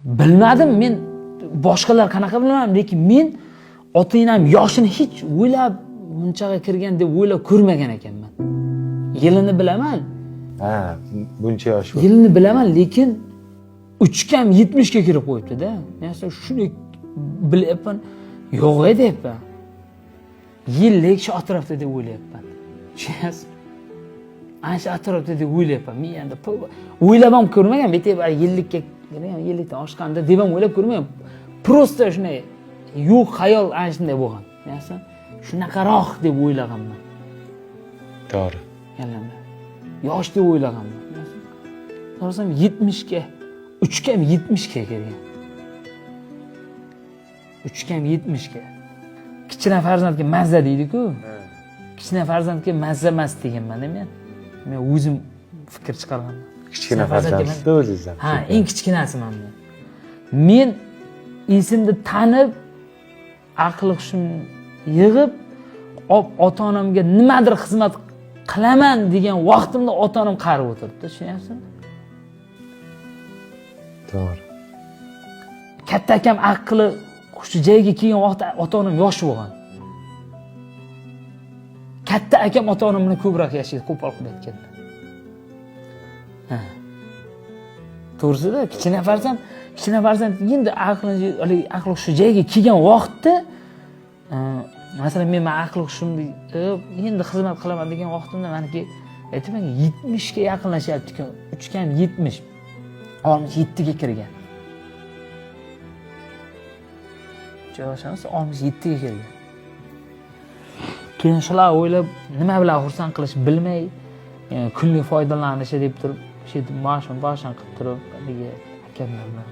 Bilmadim men, boshqalar qanaqa bilmadim, lekin men ota-onam yoshini hech o'ylab bunchaga kirgan deb o'ylab ko'rmagan ekanman. Yilini bilaman. Ha, buncha yosh. Yilini bilaman, lekin uchkam 70 ga kirib qo'yibdi-da. Men shuni bilyapman, yo'q ey deyapman. Yillik shu atrofda deb o'ylayapman. Tushunyapsizmi? Ana shu atrofda deb o'ylayapman. Men endi o'ylab ham ko'rmagan, bitta yillikka kirgan, yillikdan oshganda deb ham o'ylab ko'rmagan. Prosta shunday yo'q xayol ana shunday bo'lgan. Tushunyapsizmi? Shunaqaroq deb o'ylaganman. To'g'ri. Kallamda. Yosh deb o'ylaganman. Qarasam 70 ga, uchkam 70 ga kirgan. Uchkam 70 ga. Kichkina farzandga mazza deydi-ku. Kichkina farzandga mazza emas deganman men. Men o'zim fikr chiqarganman. Kichkina farzandsiz o'zingiz ham. Ha, eng kichkinasiman men. Men esimni tanib, aql hushimni yig'ib, ota-onamga nimadir xizmat qilaman degan vaqtimda ota-onam qarib o'tiribdi, tushunyapsizmi? To'g'ri. Katta akam aqli hushi joyiga kelgan vaqtda ota-onam yosh bo'lgan. Katta akam ota-onam bilan ko'proq yashaydi, qo'pol qilib aytganda. Ha. To'g'risida kichkina farzand endi aqli hushi joyiga kelgan vaqtda, masalan, men aqli hushimni endi xizmat qilaman degan vaqtimda maniki aytaman 70 ga yaqinlashyapti ekan, uchkam 70, 67 ga kirgan. 67 ga kirgan. Keyin shular o'ylab nima bilan xursand qilish bilmay, kunlik foydalanishi deb turib, shu yerda boshim qilib turib, haligi akamlar bilan